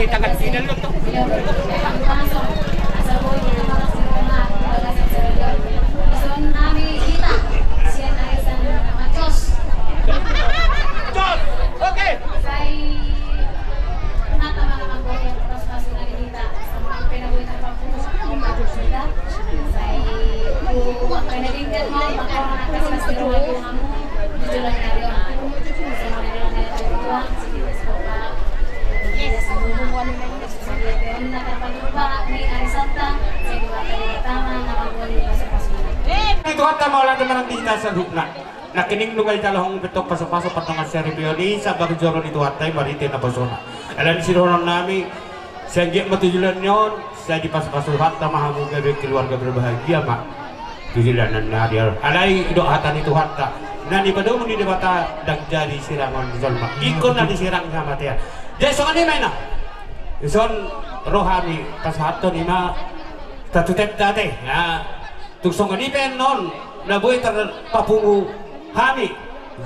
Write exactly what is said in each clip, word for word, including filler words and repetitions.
Tangan sini lu tuh. Ison hami hita sian arisan Macos. Jos. Oke. Sai hata mana manggoyang pas-pas lagi hita. Sampai na boi tarpapulus. Sai ku penedingkan mau makan atas kasih rumah hamu. Jujur lagi. Ni Tuhanta ma, olo ate, manang di hita saluhutna. Nangkining nunga dijalo hamu pe tong pasu-pasu pardongan saripeon i, sian bagas joro ni Tuhanta i marhite naposona. Alani sidohonon nami, sai anggiat ma tu joloan ni on sai dipasu-pasu Tuhanta ma hamu gabe keluarga berbahagia ma. Tu joloan ni ari on. Alai didok hata ni Tuhanta, na nipadomu ni Debata ndang jadi sirangon jolma, ingkon na disirang ni hamatean. Jadi songon i ma inna. Dison ro hami pasahathon i ma tatutet ate. Tung songon i pe annon na boi tarpapungu hami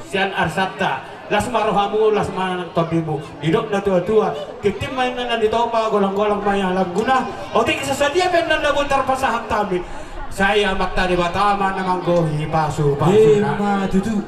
sian arsanta. Las ma rohamu, las ma nang tondimu. Didok na tua-tua, tintin ma inna na nitopa, golang-golang ma inna langguna. Otik sadia pe annon na boi tarpasahat hami, sai Amanta Debata ma na manggohi pasu-pasuna. Ima tutu.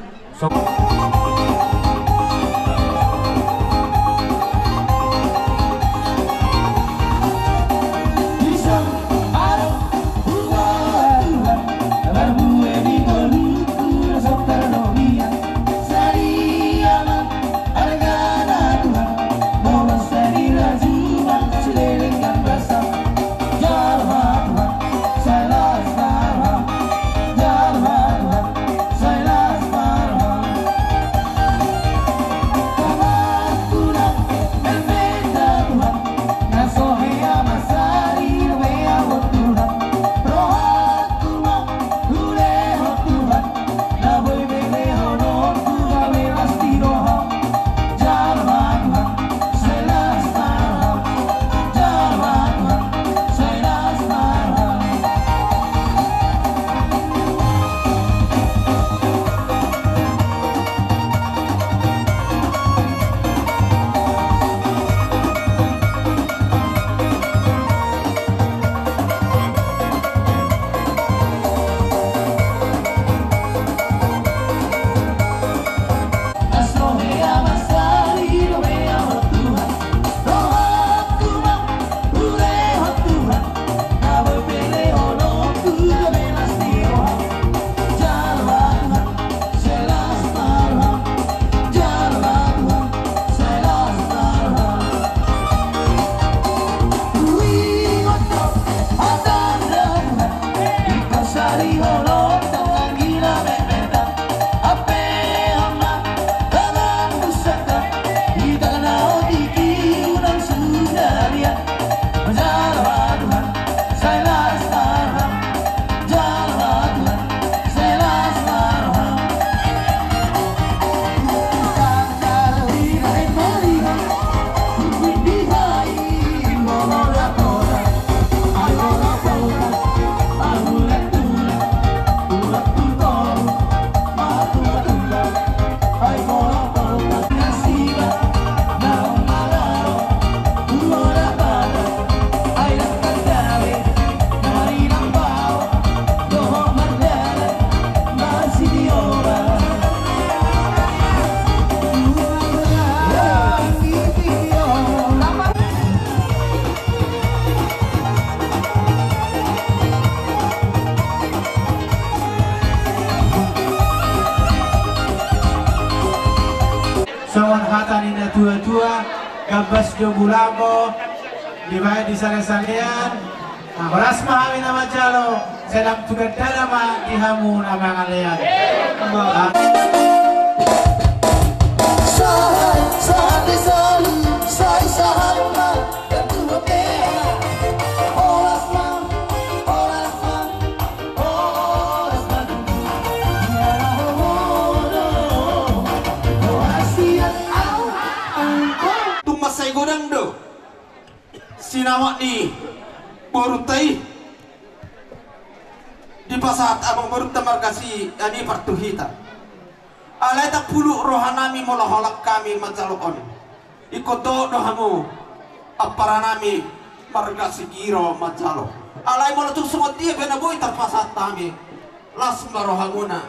Songon hata ni na tua-tua, gambas do bulamo, dibaen di sale-salean. Nah, horas ma hami na manjalo, salam tu gandana ma di hamu na mangalean. Sahat, sahat di solu, sai sahat ma. Tung mansai godang do sinamot ni borunta i dipasahat amang borunta marga Sianipar tu hita. Alai ndang puluk rohanami molo holan hami manjalo on. Ingkon dohot do hamu Ampara nami marga Sigiro manjalo. Alai molo tung songon dia pe na boi tarpasahat hami, las ma rohamuna.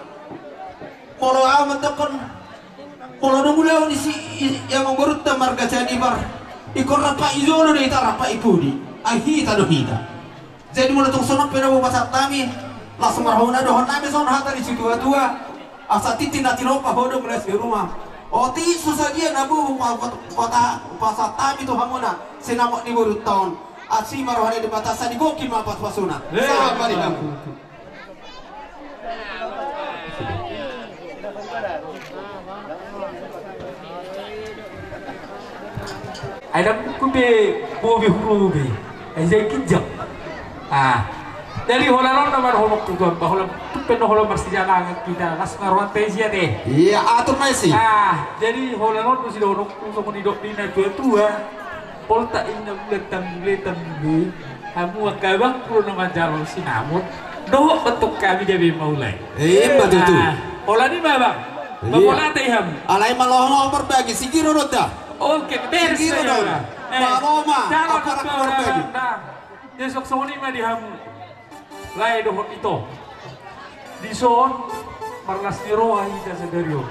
Molo ahu mandokkon, molo dung ulaon i si i, i amangborunta marga Sianipar, ingkon rap i jolo do hita, rap i pudi, ai hita do hita. Jadi molo tung songon pe na boi pasahat hami, las ma rohamuna, dohonon nami songon hata ni situatua: Asa tintin na tinompa, hodong las ni ruma. Otik so sadia na boi hupa-, hupa-, hupasahat hami tu hamuna sinamot ni borunta on. Asi ma roha ni Debata, sai digogoi ma pasu-pasuna. Sahat ma di hamu. Ai dang buku be, bobe hurobe. Ai sai ginjang. Ah. Jadi holan on nama dohononku tuan, ba holan tumpen do holan marsijalangan hita, las ma rohanta i sia te. Iya, atur ma i si. Ah, jadi holan on do sidohononku songon nidok ni na tua-tua. Poltak inna bulan tanggule tanggule. Hamu angka abangku do na manjalo sinamot. Dohot ma tong hami gabe maulai. Ima tutu. Ah, holan i ma abang. Iya. Mangolata i hamu. Alai malo ma marbagi, Sigiro do hita. Oke, beres. Sigiro do. Eh, malo ma, jalo apala tu marbagi. Dah. Jadi songon i ma di hamu lae dohot ito. Dison marlas ni roha hita sadari on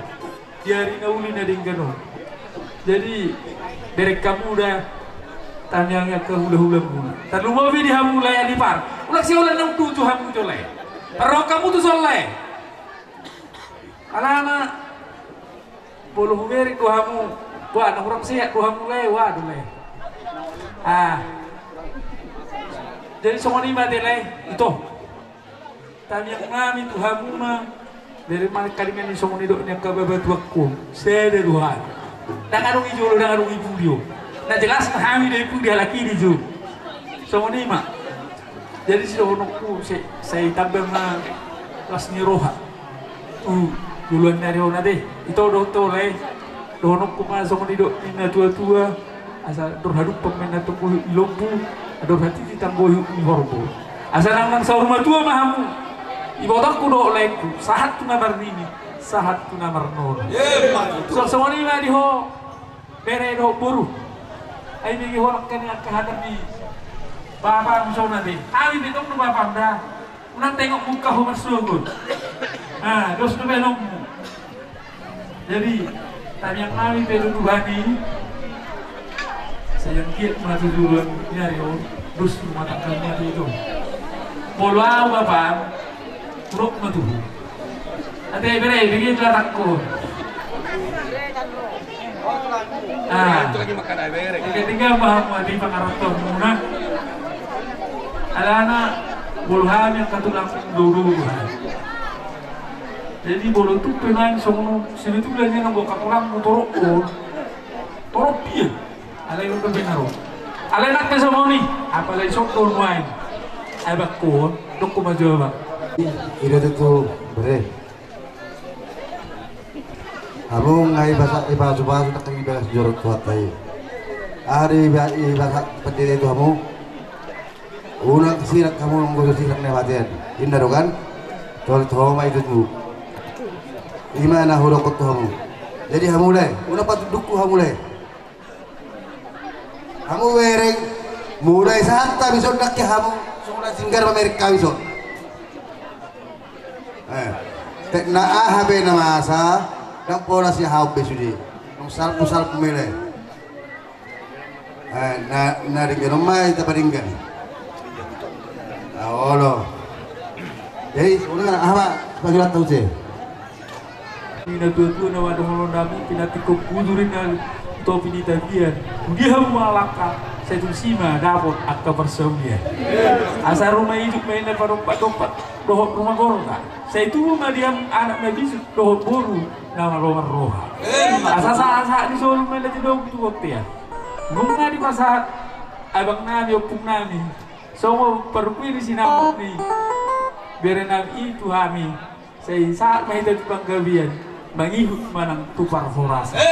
di ari na uli na denggan on. Jadi bereng hamu da, tangiangi angka hula-hulamuna. Tarlumobi di hamu lae Anipar. Unang sai holan na unduti hamu jo lae. Parrohahon hamu tuson lae. Alana molo hubereng do hamu, wah, na hurang sehat do hamu lae, wah do lae. Ah. Jadi songon i ma te lae, ito. Tangiang nami tu hamu ma, bereng ma angka denggan i songon nidok ni angka babatuangku. Sada do hami. Ndang adong i jolo, ndang adong i pudi on. Na jelas na hami do i pudi, halak i di jolo. Songon i ma. Jadi sidohononku, sai, sai tamba ma las ni roha tu joloan ni ari on ate. Ito dohot ho lae, dohononku ma songon nidok ni na tua-tua: Asa dor hadumpang ma inna tanggohut ni lombu, dor hatiti tanggohut ni horbo. Asa nang, nang saur matua ma hamu. Ibotoku dohot laengku, sahat tu na marnini, sahat tu na marnono. Ima tutu. Songon i ma di ho bere dohot boru. Ai bege ho nangkin angka hata ni bapam songon ate. Hami pe tong do bapam da. Unang tengok muka ho marsogot. Ah, dos do baenonmu. Jadi tangiang nami pe tu Tuhan i, sai anggiat ma tu joloan ni ari on dos rumah tanggamu ate ito. Molo ahu bapam, hudok ma tu ho. Ate bere, bege tu hatangku. Ah. Tinggal, tinggal ma hamu ate pangarantoanmuna. Alana molo hami angka tulang do-do do hami. Jadi molo tung pe naeng songon on, sebetulna nian anggo angka tulangmu torop on. Torop ia. Alai on dope na ro. Alai nang pe songon i, apala ison do nuaeng. Ai bakku on, dok ma jo abang. Ida tutu bere. Hamu nga ibasu-basu nangkin ibagas joro Tuhanta i. Aha do iba-, ibasa pandita i tu hamu? Unang sirang hamu, nunga so sirang ni hamatean. Inna do kan? Tolhas ho ma i tutu. Ima na hudokkon tu hamu. Jadi hamu lae, unang patundukhu hamu lae. Hamu bereng, molo disahat hami son, ndang ke hamu songon na singgar mamereng hami son. Eh, tek na aha pe na masa, ndang pola siahaon be sude. Nung salpu-salpu mele. Eh, na, na denggan on ma hita padenggan. Ah, olo. Jadi, unang aha ma, pasurat tahu se. Ni na tua-tua na mandohononnami, pinantikhon bujur inna, topi ni tapian. Dia hamu mangalangka, sai tusi ma dapot angka parsaulian. Asa ruma ijuk ma inna padompat-dompat dohot ruma gorga. Sai tubu ma di hamu anak na bisuk dohot boru na malo marroha. Asa sahat-sahat ni solu ma inna didok tu bontean. Nunga dipasahat abangnami, ompungnami, songon parrupui ni sinamot ni berenami i tu hami. Sai sahat ma hita tu panggabean, mangihut manang tu parhorasan.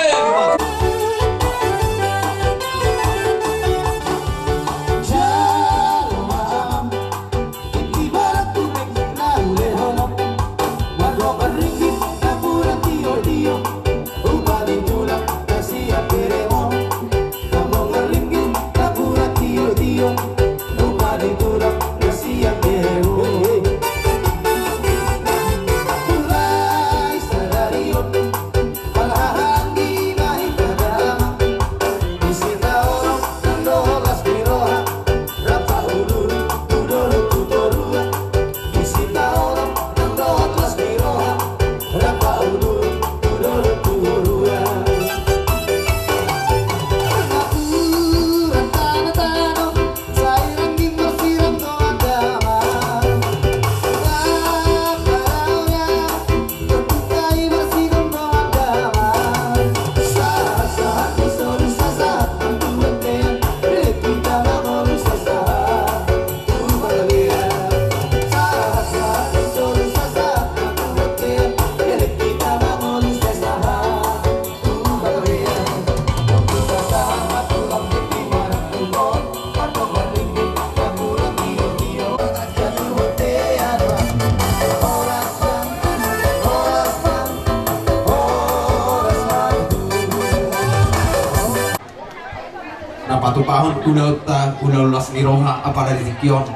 Tupahon ulaonta, ulaon las ni roha, apala di tingki on.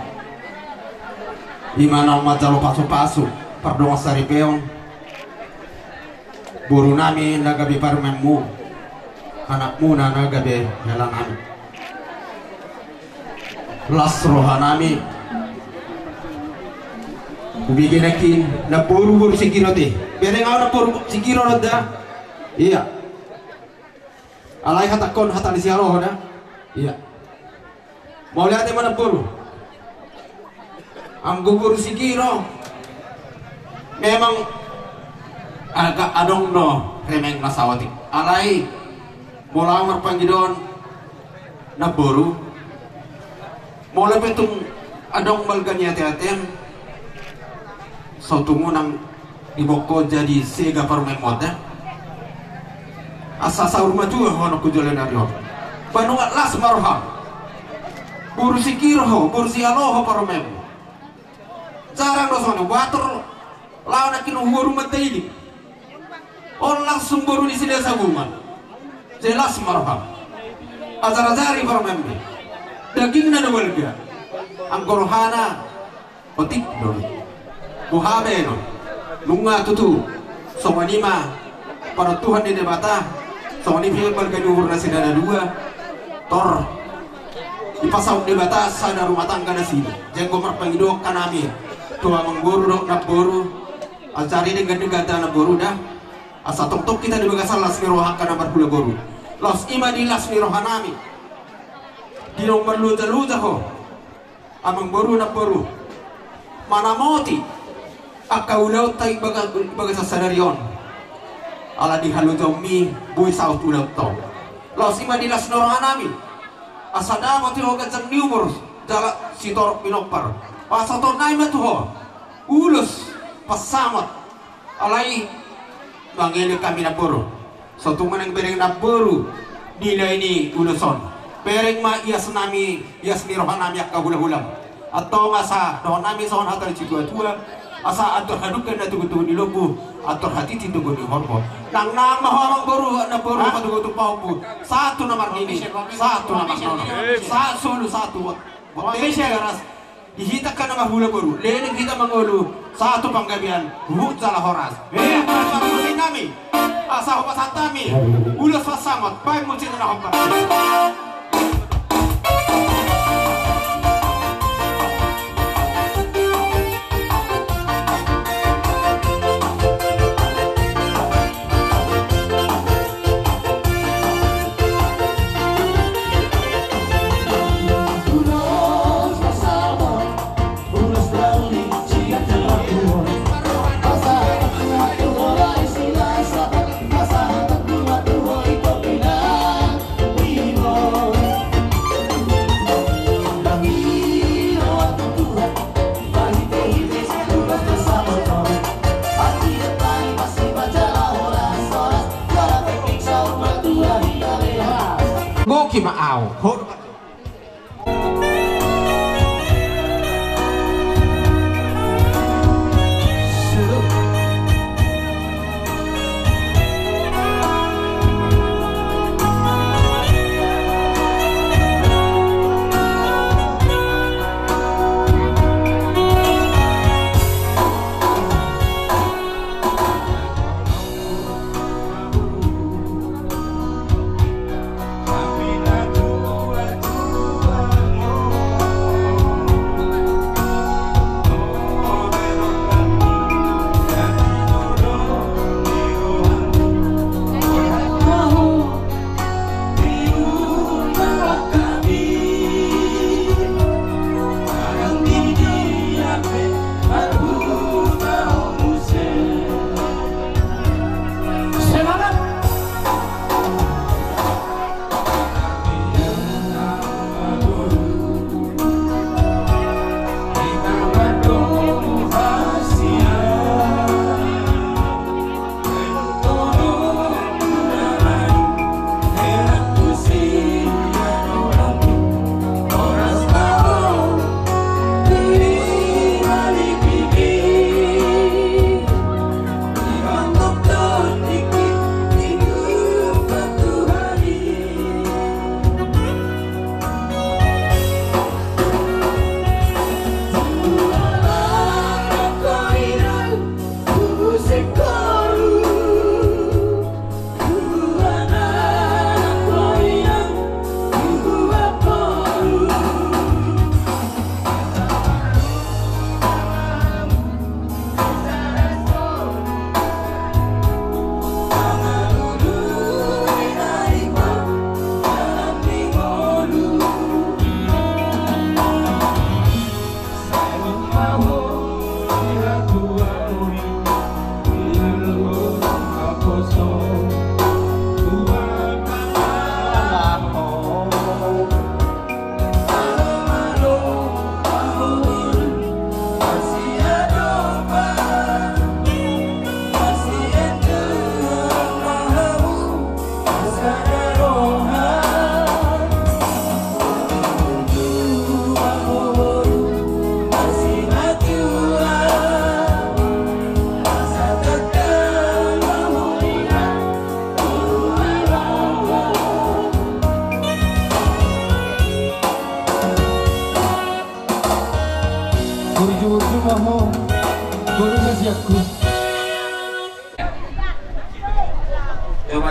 Ima naung manjalo pasupasu, pardongan saripeon. Boru nami na gabe parumaenmu, anakmuna na gabe hela nami. Las roha nami. Hubege nangkin namboru boru Sigiro te. Bereng au namboru Sigiro do da. Ia. Alai hatangkon hata ni sialoho da. Ia. Mauliate ma namboru. Anggo boru Sigiro memang agak adong do remeng na saotik. Alai molo au marpangidoan namboru, molo pe tung adong balga ni ateatem, so tung unang diboan ho jadi sega parumaenmuna. Asa saur matua ho nangkin jolo nari on. Ba nunga las ma roham. Boru Sigiro ho, boru sialoho parumaenmu. Jarang do songon i, boator laho nangkin huboru mandailing. On langsung boru ni Silahisabungan. Jelas ma roham. Ajar-ajari parumaenmu. Dagingna do balga. Anggo rohana otik do. Boha be no. Nunga tutu. Songon i ma panontuhon ni Debata. Songon i pe balga ni umur nasida na dua. Tor dipasaut Debata sada rumah tangga nasida. Jenggo marpangidoan hami tu amangboru dohot namboru. Ajari denggan-denggan hata namboru da. Asa tongtong hita di bagasan las ni roha angka na marhula boru. Laos i ma di las ni roha nami. Di naung marloja-loja ho. Amangboru namboru, manamoti angka ulaonta di baga-, di bagasan sadari on. Ala di halojaonmi boi saut ulaonta on. Laos i ma di las ni roha nami. Asa dapot ho ganjang ni umur jala sitorop pinompar. Pasahaton nami ma tu ho ulos pansamot. Alai mangelek hami namboru. So tung unang bereng namboru nilai ni ulos on. Bereng ma ias nami, ias ni roha nami angka hula-hulam. Antong asa dohonon nami songon hata ni situa-tua, asa andor hadungka na togu-togu ni lombu, andor hatiti togu ni horbo. Nangnang ma ho amangboru, namboru, patogu-togu pahompu. Sahat tu na marnini, sahat tu na marnono, sahat solu, sahat tu bot-, bontean, di hita angka na marhula boru, leleng hita mangolu, sahat tu panggabean, huhut jala horas. Ia, parmusik nami. Asa hupasahat hami ulos pansamot, baen musik na hombar. Goki ma au. Ho.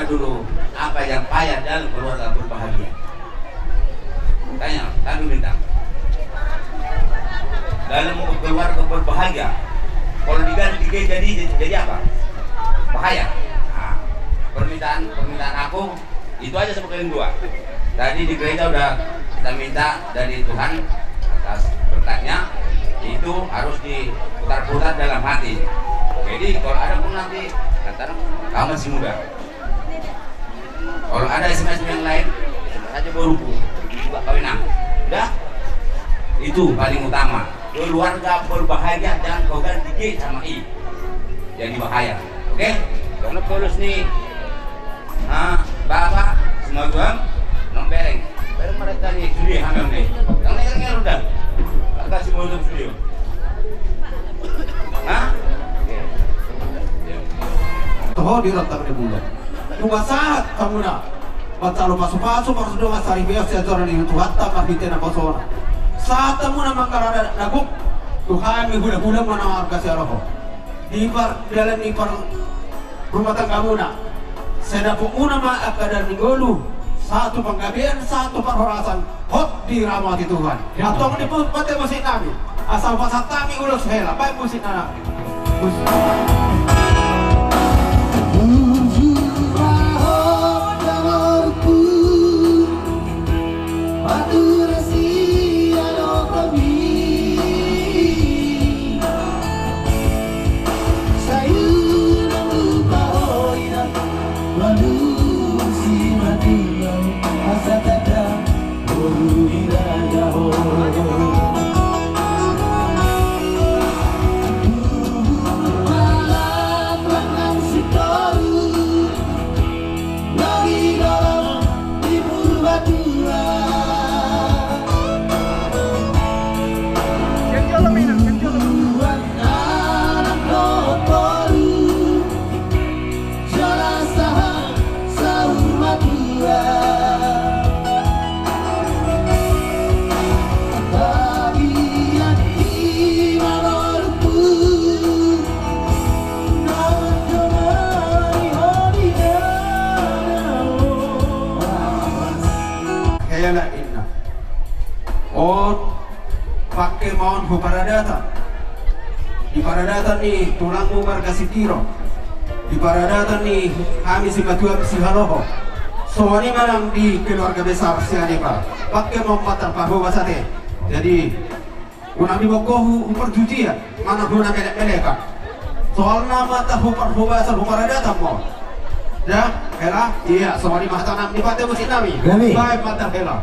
Dulu, apa yang payah dalam keluarga berbahagia? Tanya, kami minta. Dalam keluarga berbahagia, kalau diganti G jadi, jadi apa? Bahaya. Nah, permintaan, permintaan aku, itu aja sebetulnya dua. Tadi di gereja udah kita minta dari Tuhan atas berkatnya, itu harus diputar-putar dalam hati. Jadi kalau ada pun nanti, kata kamu masih muda. Kalau ada S M S yang lain, S M S aja boruku. Juga kawin aku. Udah? Itu paling utama. Keluarga berbahagia, jangan kau ganti G sama I. Jadi bahaya. Oke? Karena Paulus nih, ah, Bapak, semua tuan, non bereng. Bereng mereka nih, sudah hamil nih. Yang lain kan udah. Agak si bodoh sudah. Hah? Toho di rantang ni bulan. Tung sahat hamuna manjalo pasu-pasu, marhite dongan saripeon sian joro ni Tuhanta marhite naposona. Sahat hamuna mangkaradot na gok tu hami hula-hula manang arga siaroho. Di par-, dalan ni par-, rumah tanggamuna. Sai dapotmuna ma angka dalan ni ngolu, sahat tu panggabean, sahat tu parhorasan, hot diramoti Tuhan. Ya. Antong dipatehon musik nami. Asa hupasahat hami ulos hela, baen musik nami. Musik. Hela inna. On, pangke ma on hu paradatan. Di paradatan ni tulangmu marga Sitiro. Di paradatan ni hami simatua sihaloho. Songon i ma nang di keluarga besar Sianipar. Pangke ma on manang parhobasan ate. Jadi, unang diboan ho hu, hu parjujian, manang hu na melek-melekan. Soalna manang hu parhobasan, hu paradatan ma on. Da, hela, ia, songon i ma hata nami, dipatehon musik nami. Gabe. Baen ma hela.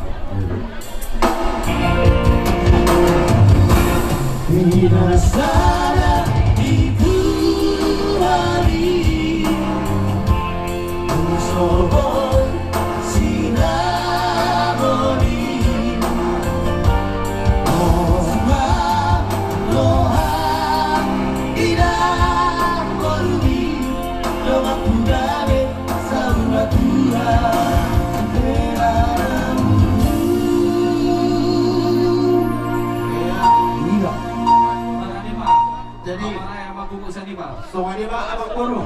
Jadi, songon i ma amangboru.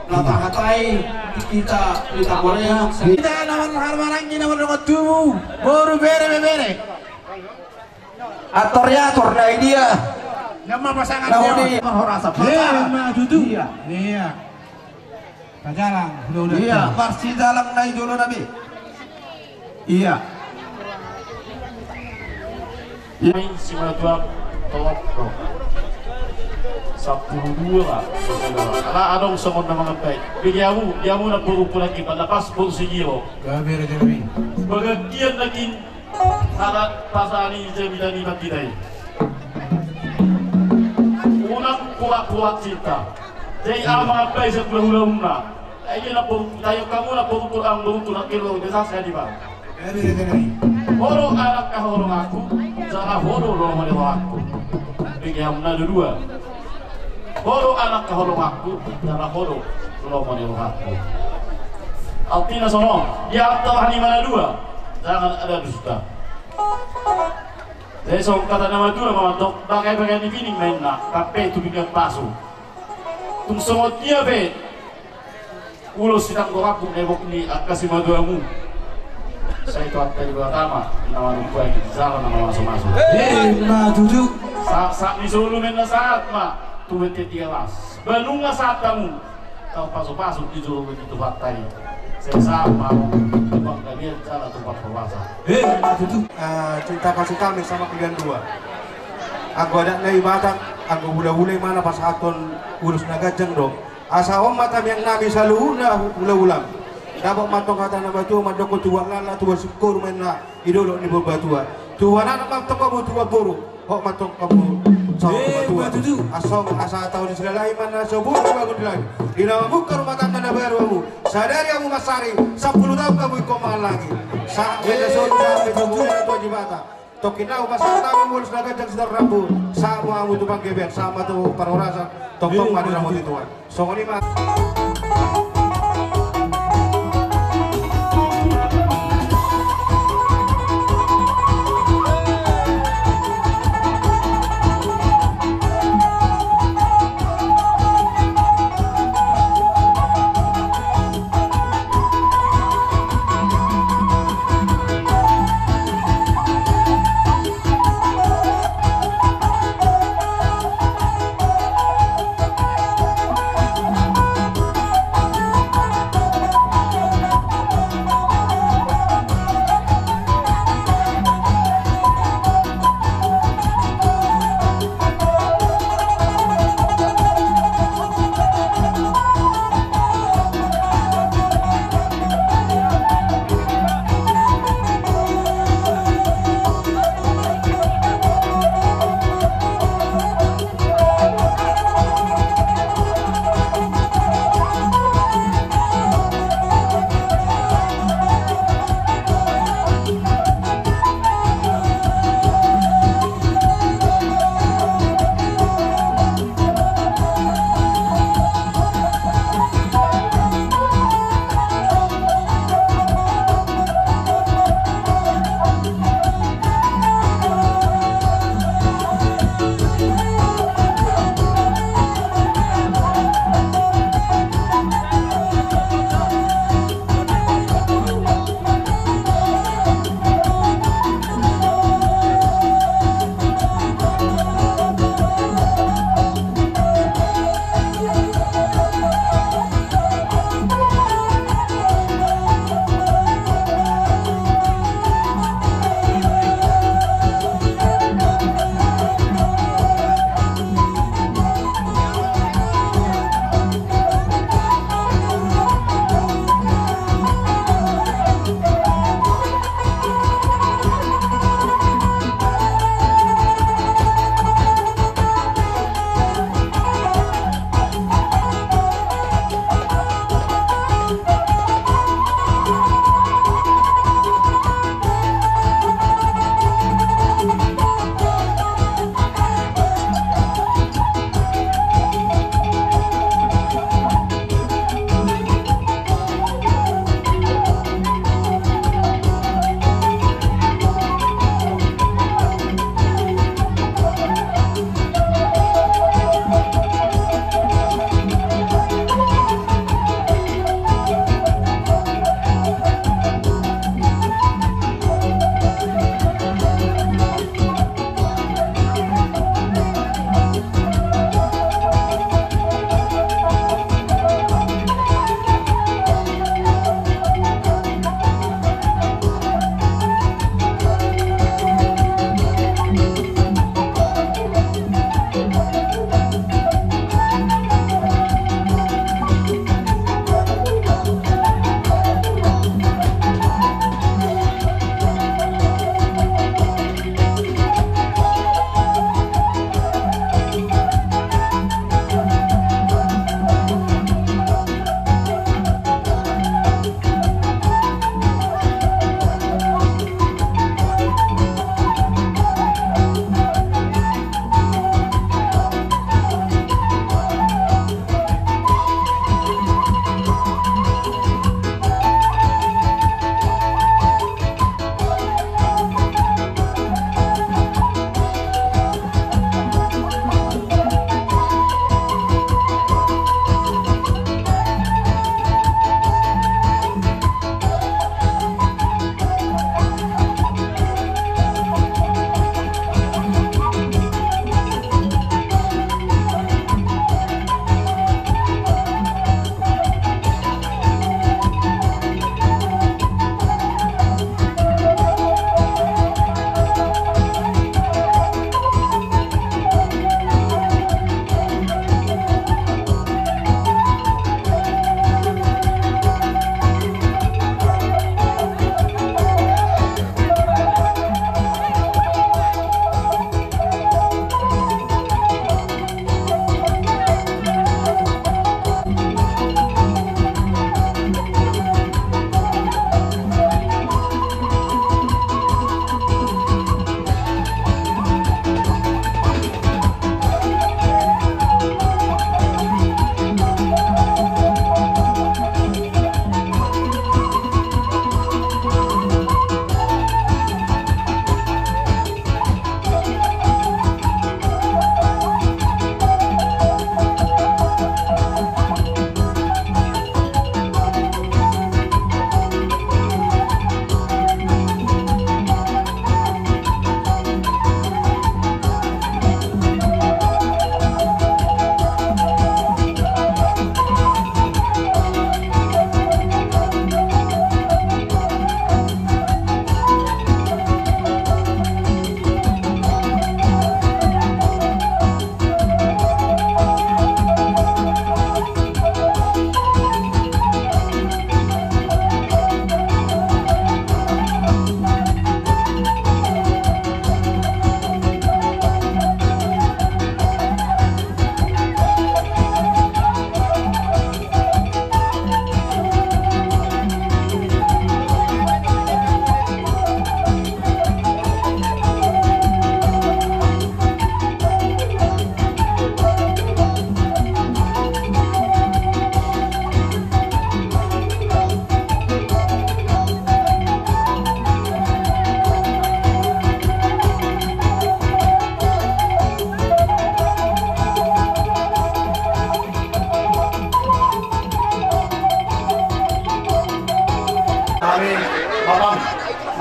Na tahatai hita, hita Korea. Hita na marhahamaranggi na mardongan tubu, boru, bere, ibebere. Ator-ator na i dia. Nama pasangan na dia. Hona i ma horas. Ia, ma tutu. Ia. Ia. Tajalang, hula-hula. Ia, parsijalang na i jolo nami. Ia. Ia. Simatua tolong. Sampulu dua lah. Ala adong songon na mangampai. Bege hamu, di hamu na boru pulaki, pala pas boru sigiro. Gabe raja nami. Bagantian lagi. Sada pasangan i jamita ni bangkita i. Unang pura-pura cinta. Jadi ala mangampai sian hula-hula muna. Ai dia na boru, tayo kamu na boru tu ang boru tu na kilo biasa saya di bang. Holo anak ka holong aku, jala holo lomo ni rohangku. Bege hamu na dua. Holo anak ka holong aku, jala holo lomo ni rohangku. Artina songon, di antara ni mana dua, jangan ada dusta. Jadi songon kata na madura ma mandok, bagai-bagai ni bini ma inna, tampe tu pinggan pasu. Tung songon dia pe. Ulos sidang gorapu na ibok ni angka simatuamu. Sai Tuhanta Debata ma na manumpangi jala na mamasumasu. Ima tutu. Sahat ni solu ma na sahat ma tu bontean Tiga Las. Balunga sahat hamu. Tarpasupasu di jolo ni Tuhanta i. Sai sahat ma tu panggabean jala tu parhorasan. Ima tutu. Ah, cinta kasih kami sama kalian dua. Anggo adat na i Batak, anggo hulahula i ma na pasahathon ulos na ganjang do. Asa on ma tangiang nami saluhutna hulahulam. Dapot ma antong hata na matua mandok tu halak na tua singkoru ma inna di dolok ni Purbatua. Tuan anak ma antong hamu tuan boru. Hot ma antong hamu saur matua. Ima tutu. Asa on asa taon ni silalahi ma na so boru bangun di langit. Di na mamungka rumah tangga na baru hamu. Sadari hamu mansari sampulu taon hamu ingkon mangallangi. Sahat ma inna solu na pe tu tua Debata. Tongkin na hupasahat hami ulos na ganjang sitorop rambu, sahat ma hamu tu panggabean, sahat ma tu parhorasan, tongtong ma diramoti Tuhan. Songon i ma.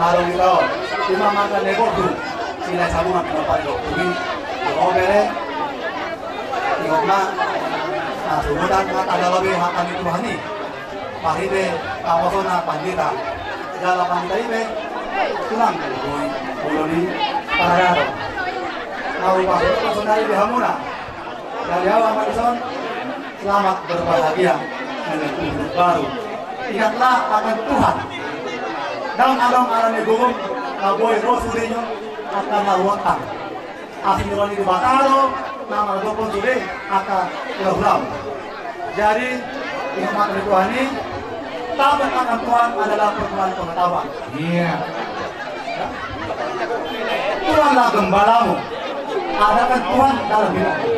Adong hita on, ima mangan ni boru, sila sabungan pinompar i dohot i, di hobere, di homa, na subutan, na tanda lobi hata ni Tuhan i. Pahite, kaposona pandita, jala pandita i pe, tulang, boi, boi ni, paradaton. Au pahite, sonari di hamuna. Jadi au ama dison, selamat berbahagia dengan hidup baru. Ingatlah akan Tuhan. Ndang adong ala ni gogo na boi ro sudena angka na ruontang. Asi ni roha ni Debata do na mangadophon sude angka hulahula. Jadi ingat mata ni Tuhan i, takut akan Tuhan adalah permulaan pengetahuan. Iya. Tuhanlah gembalamu. Adakan Tuhan dalam hidupmu.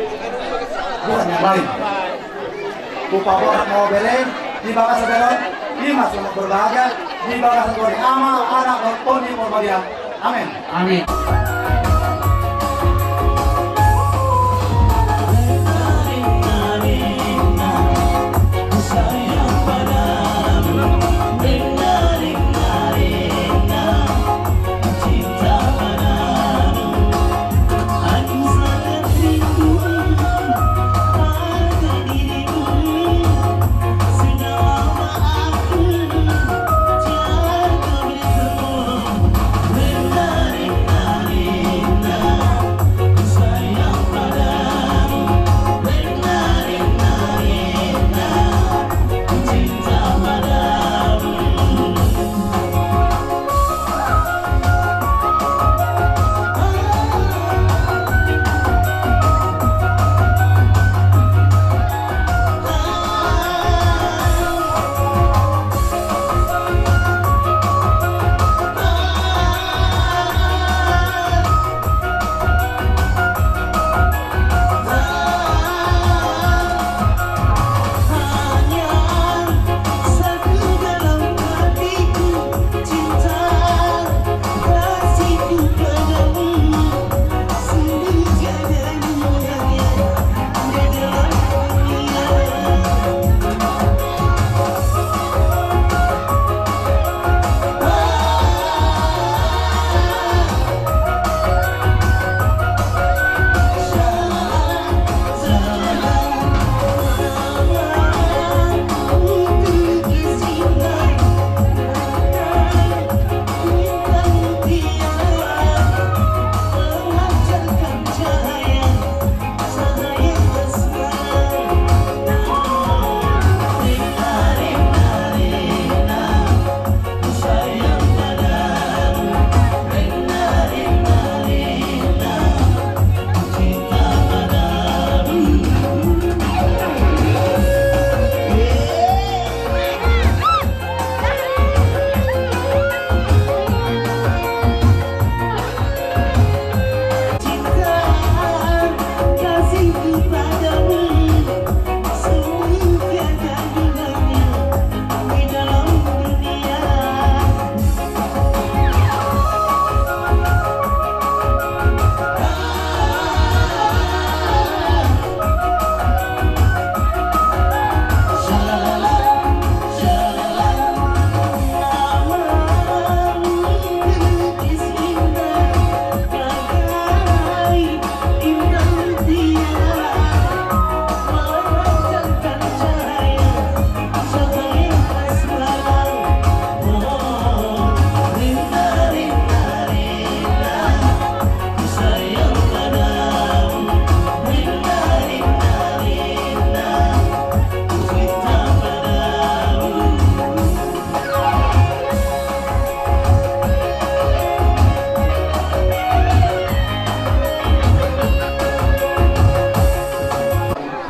Bukan yang lain. Hupaboa ma hobere di bagasan sadari on, ima selamat berbahagia di bagasan goar ni Ama, Anak, dohot Tondi Porbadia. Amin. Amin.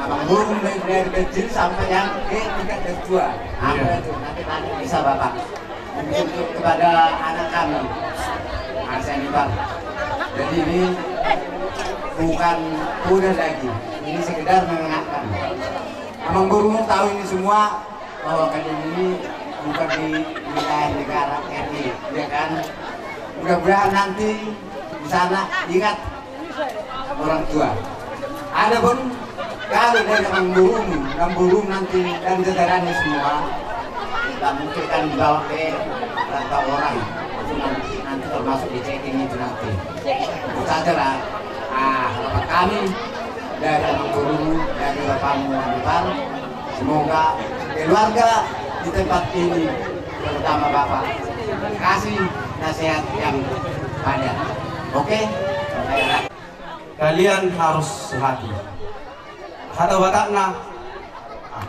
Amang Guru, mulai dari kecil sampai yang ke tingkat kedua. Apa itu? Nanti tanya bisa Bapak. Untuk kepada anak kami, Arsen Ibar. Jadi ini bukan kuda lagi, ini sekedar mengingatkan. Amang Guru tahu ini semua, bahwa kalian ini bukan di wilayah negara R I, ya kan? Mudah-mudahan nanti di sana ingat orang tua. Adapun kalau dari Amang Guru, Amang Guru nanti dan jajarannya semua, kita mungkin akan dibawa ke rantau orang. Itu nanti Masuk di checking itu nanti. Itu saja lah. Ah, harapan kami dari Amangborumu, dari Bapakmu Anwar, semoga keluarga di tempat ini, terutama Bapak, kasih nasihat yang padat. Oke? Kalian harus sehati. Hata Batakna,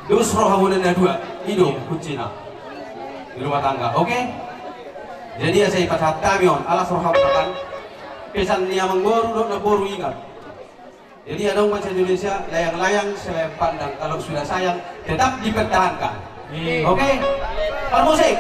dos rohamuna na dua, i do kuncina di rumah tangga. Oke? Jadi asa dipasahat hami on, alas rohamuna kan. Pesan ni Amangboru dohot Namboru, ingat. Jadi adong bahasa Indonesia, layang-layang selayang pandang, kalau sudah sayang tetap dipertahankan. Oke, parmusik.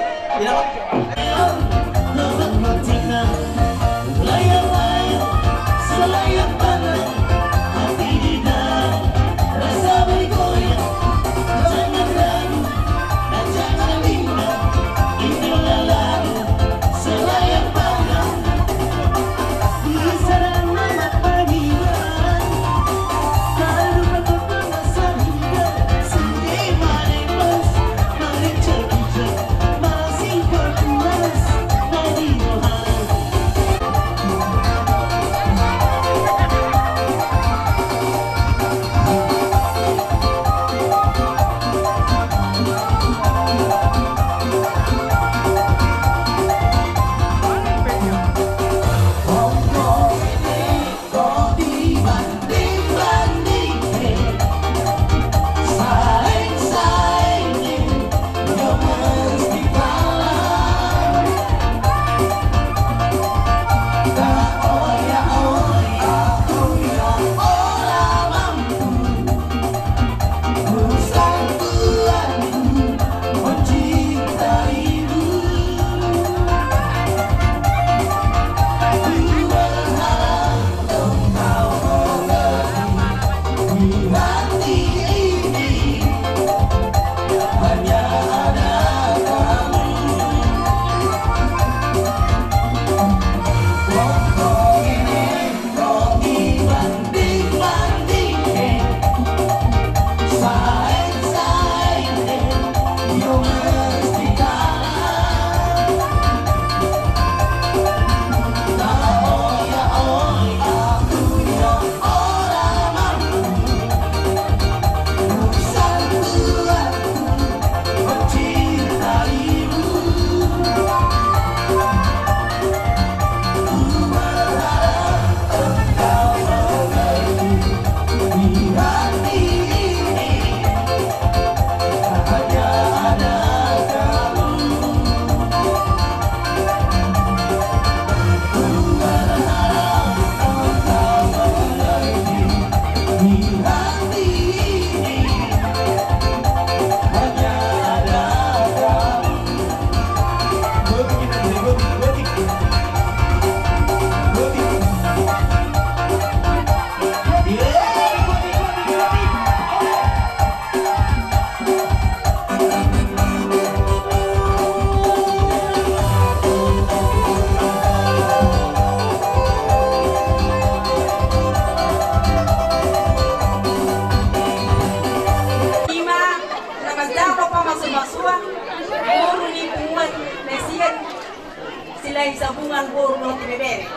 Ima na manjalo pamasumasuon boru ni punguan na sian Silahisabungan boru dohot ibebere.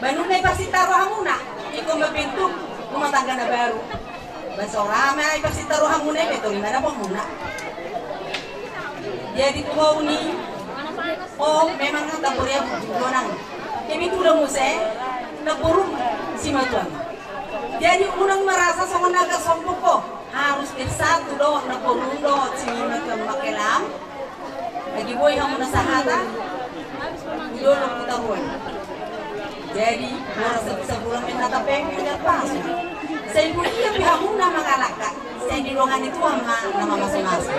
Ba nunga iparsinta rohamuna ingkon mambentuk rumah tangga na baru. Ba so ra ma iparsinta rohamuna, i pe tong i ma dapotonmuna. Jadi tu ho ni, o memang tambori abu tu donang. Kami tu da muse namborum simatuang. Jadi unang merasa songon na agak sombong ho. Harus bersatu dohot namborum dohot simatuang mangkelam. Lagi boi hamu na sahata. Udah lo kita boi. Jadi mara sabulan mena tapeng udah pas. Saya boi ia pe hamu na mangalangka. Saya di ruangan itu ama nama masa-masa.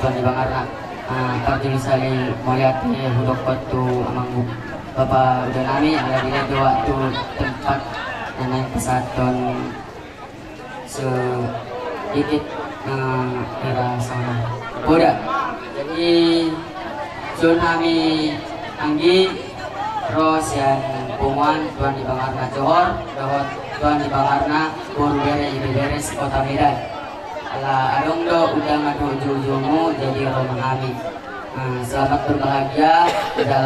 Di bangarna, ah, parjolo sahali mauliate hudokkon tu amang bapa uda nami, ala dilehon do waktu tempat na naeng pasahathon sedikit, ah, hira songon on. Poda. Jadi, suhut hami anggi ro sian punguan Tuan di bangarna Johor dohot Tuan di bangarna boru bere ibebere se-Kota Medan. Ala adong do undangan tu ujung-ujungmu, jadi ro ma hami. Ah, selamat berbahagia, jala